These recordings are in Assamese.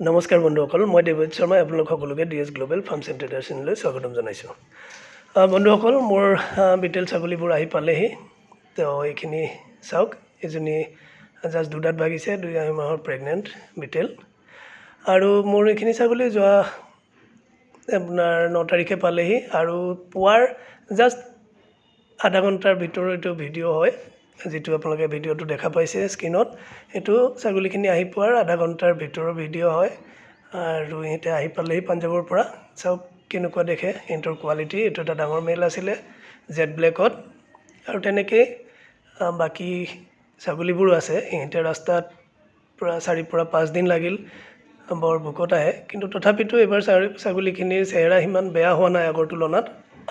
নমস্কাৰ বন্ধুসকল, মই দেৱজিত শৰ্মাই আপোনালোক সকলোকে D S global farm centre চেনেললৈ স্বাগতম জনাইছোঁ। বন্ধুসকল, মোৰ বিটেল ছাগলীবোৰ আহি পালেহি। তো এইখিনি চাওক, এজনী জাষ্ট দুদাঁত ভাগিছে, 2-2.5 মাহৰ প্ৰেগনেণ্ট বিটেল। আৰু মোৰ এইখিনি ছাগলী যোৱা আপোনাৰ 9 তাৰিখে পালেহি আৰু পোৱাৰ জাষ্ট আধা ঘণ্টাৰ ভিতৰত এইটো ভিডিঅ' হয়। যিটো আপোনালোকে ভিডিঅ'টো দেখা পাইছে স্ক্ৰীণত, সেইটো ছাগলীখিনি আহি পোৱাৰ আধা ঘণ্টাৰ ভিতৰৰ ভিডিঅ' হয়। আৰু ইহঁতে আহি পালেহি পাঞ্জাৱৰ পৰা। চাওক কেনেকুৱা দেখে সিহঁতৰ কোৱালিটি। এইটো এটা ডাঙৰ মেল আছিলে জেড ব্লেকত। আৰু তেনেকেই বাকী ছাগলীবোৰো আছে। ইহঁতে ৰাস্তাত পূৰা 4ৰ পৰা 5 দিন লাগিল, বৰ ভোকত আহে। কিন্তু তথাপিতো এইবাৰ ছাগলীখিনিৰ চেহেৰা সিমান বেয়া হোৱা নাই আগৰ তুলনাত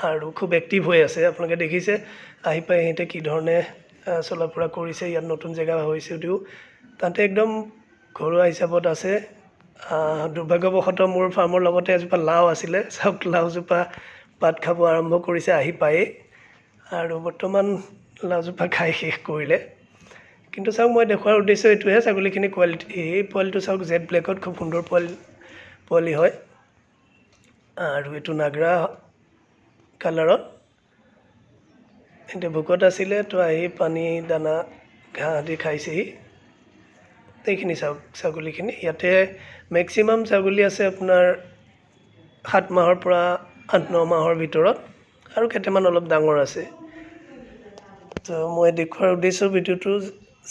আৰু খুব এক্টিভ হৈ আছে। আপোনালোকে দেখিছে আহি পাই সিহঁতে কি ধৰণে চলা ফুৰা কৰিছে। ইয়াত নতুন জেগা হৈছে যদিও তাতে একদম ঘৰুৱা হিচাপত আছে। দুৰ্ভাগ্যবশতঃ মোৰ ফাৰ্মৰ লগতে এজোপা লাও আছিলে। চাওক, লাওজোপা পাত খাব আৰম্ভ কৰিছে আহি পায়েই আৰু বৰ্তমান লাওজোপা খাই শেষ কৰিলে। কিন্তু চাওক, মই দেখুওৱাৰ উদ্দেশ্য এইটোহে, ছাগলীখিনি কোৱালিটি। এই পোৱালিটো চাওক, জেড ব্লেকত খুব সুন্দৰ পোৱালি হয়। আৰু এইটো নাগৰা কালাৰত। এতিয়া ভোকত আছিলে, তো আহি পানী, দানা, ঘাঁহ আদি খাইছেহি। এইখিনি চাওক ছাগলীখিনি। ইয়াতে মেক্সিমাম ছাগলী আছে আপোনাৰ 7 মাহৰ পৰা 8-9 মাহৰ ভিতৰত আৰু কেইটামান অলপ ডাঙৰ আছে। তো মই দেখুওৱাৰ উদ্দেশ্য ভিডিঅ'টো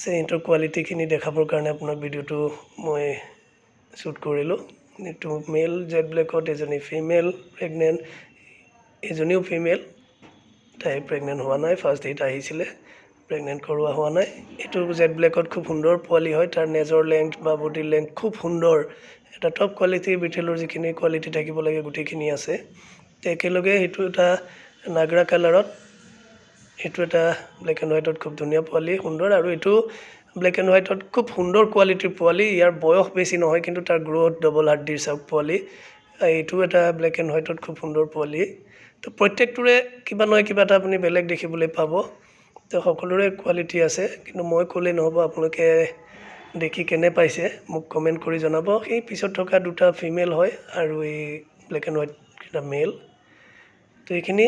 সিহঁতৰ কোৱালিটিখিনি দেখাবৰ কাৰণে আপোনাক ভিডিঅ'টো মই শ্বুট কৰিলোঁ। এইটো মেল জেড ব্লেকত, এজনী ফিমেল প্ৰেগনেণ্ট, এজনীও ফিমেল, তাই প্ৰেগনেণ্ট হোৱা নাই, ফাৰ্ষ্ট হিট আহিছিলে, প্ৰেগনেণ্ট কৰোৱা হোৱা নাই। এইটো জেড ব্লেকত খুব সুন্দৰ পোৱালি হয়। তাৰ নেজৰ লেংথ বা বডিৰ লেংথ খুব সুন্দৰ। এটা টপ কোৱালিটিৰ বিটেলৰ যিখিনি কোৱালিটি থাকিব লাগে, গোটেইখিনি আছে। একেলগে সেইটো এটা নাগৰা কালাৰত, এইটো এটা ব্লেক এণ্ড হোৱাইটত খুব ধুনীয়া পোৱালি, সুন্দৰ। আৰু এইটো ব্লেক এণ্ড হোৱাইটত খুব সুন্দৰ কোৱালিটিৰ পোৱালি। ইয়াৰ বয়স বেছি নহয়, কিন্তু তাৰ গ্ৰ'থ, ডবল হাৰ্ডিৰ চাওক পোৱালি। এইটো এটা ব্লেক এণ্ড হোৱাইটত খুব সুন্দৰ পোৱালি। তো প্ৰত্যেকটোৰে কিবা নহয় কিবা এটা আপুনি বেলেগ দেখিবলৈ পাব। তো সকলোৰে কোৱালিটি আছে, কিন্তু মই ক'লেই নহ'ব, আপোনালোকে দেখি কেনে পাইছে মোক কমেণ্ট কৰি জনাব। সেই পিছত থকা দুটা ফিমেল হয় আৰু এই ব্লেক এণ্ড হোৱাইট কেইটা মেল। তো এইখিনি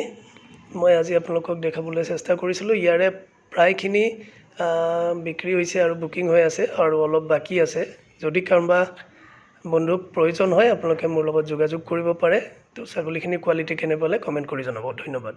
মই আজি আপোনালোকক দেখাবলৈ চেষ্টা কৰিছিলোঁ। ইয়াৰে প্ৰায়খিনি বিক্ৰী হৈছে আৰু বুকিং হৈ আছে আৰু অলপ বাকী আছে। যদি কাৰোবা বন্ধুক প্ৰয়োজন হয়, আপোনালোকে মোৰ লগত যোগাযোগ কৰিব পাৰে। তো ছাগলীখিনি কোৱালিটি কেনে পালে কমেণ্ট কৰি জনাব। ধন্যবাদ।